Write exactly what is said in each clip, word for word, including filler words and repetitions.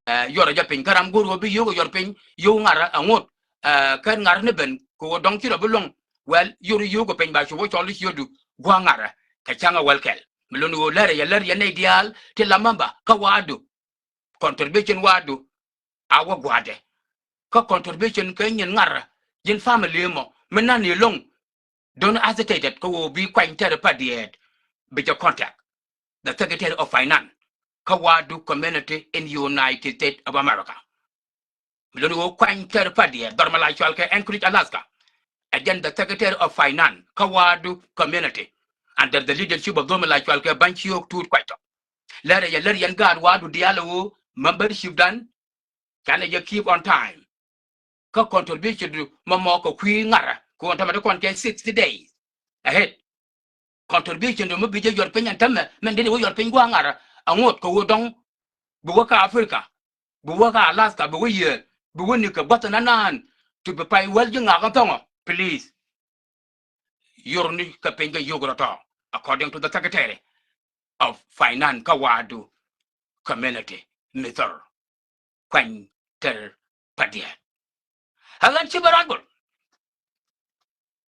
Ɛ, yuɔrɛ jɛ piny kä ram go̱o̱r ɣöö bi yio̱o̱k ɛ yuɔr piny yio̱o̱k ŋa̱rä aŋot. Ɛ, kɛn ŋa̱rä ni ben kɛ ɣöö dɔ̱ŋ ci rɔ bi luɔ̱ŋ. Well, yio̱r yio̱o̱k ɛ piny ba cu wä cɔl i̱ ciötdu gua̱a̱k ŋa̱rä kɛ cäŋ ɛ wäl kɛl. Mi lo̱n ɣöö lärɛ yɛ lär yɛ nɛy diaal ti la mamba kä wa̱a̱du. Contribution wa̱a̱du a wä gua̱a̱dɛ. Kä contribution kɛ nyin ŋa̱rä ji̱n family mɔ mi nan i̱ lo̱ŋ. Don't hesitate kä ɣöö bi kuany tɛr pa diɛɛt bi jɛ contact the Secretary of Finance kä wa̱a̱du community in United States of America. Mi lo̱n ɣöö kuany tɛr pa diɛɛt dhɔr mi la cual kɛ Anchorage, Alaska. Ɛ jɛn the Secretary of Finance kä wa̱a̱du community under the leadership of dhɔr mi la cual kɛ Bany Ciök Tuut Kuac Tɔk. Lärɛ yɛ lär yɛn gaat wa̱a̱du diaal ɣöö membership dan canɛ jɛ keep on time. Kä contribution du mɔ mɔ kɛ kui̱ ŋa̱rä kɛ ɣöö tämɛ ti kɔn kɛ sixty days ahead. Contribution du mi bi jɛ yuɔr piny ɛn tämɛ mɛn dee wä yuɔr piny gua̱a̱k ŋa̱rä aŋot kɛ ɣöö dɔ̱ŋ bi wä kä Africa, bi wä kä Alaska, bi wä yiëë, bi wä ni kɛ gua̱th ɛn anaan ti bi pay wäl ji̱ ŋa̱k ɛn thɔŋɔ. Please. Yurni kɛ piny kɛ yuk rɔ tɔ, according to the Secretary of Finance kä wa̱a̱du community, Mister Kuany Tɛr Padiɛt. Ɛ ɣän ci bɛ rɔ̱ gɔl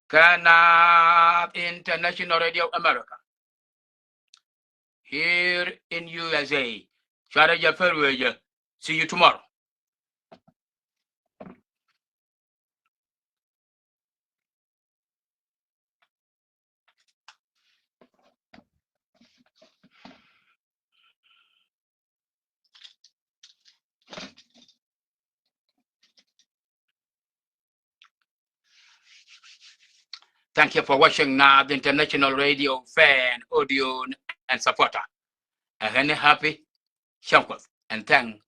kä Naath International Radio America here in U S A. Cuarɛ jɛ pär wee jɛ. See you tomorrow. Thank you for watching Naath International Radio fan, audio, and supporter. Ɛ ɣän ni happy Shankoth and thank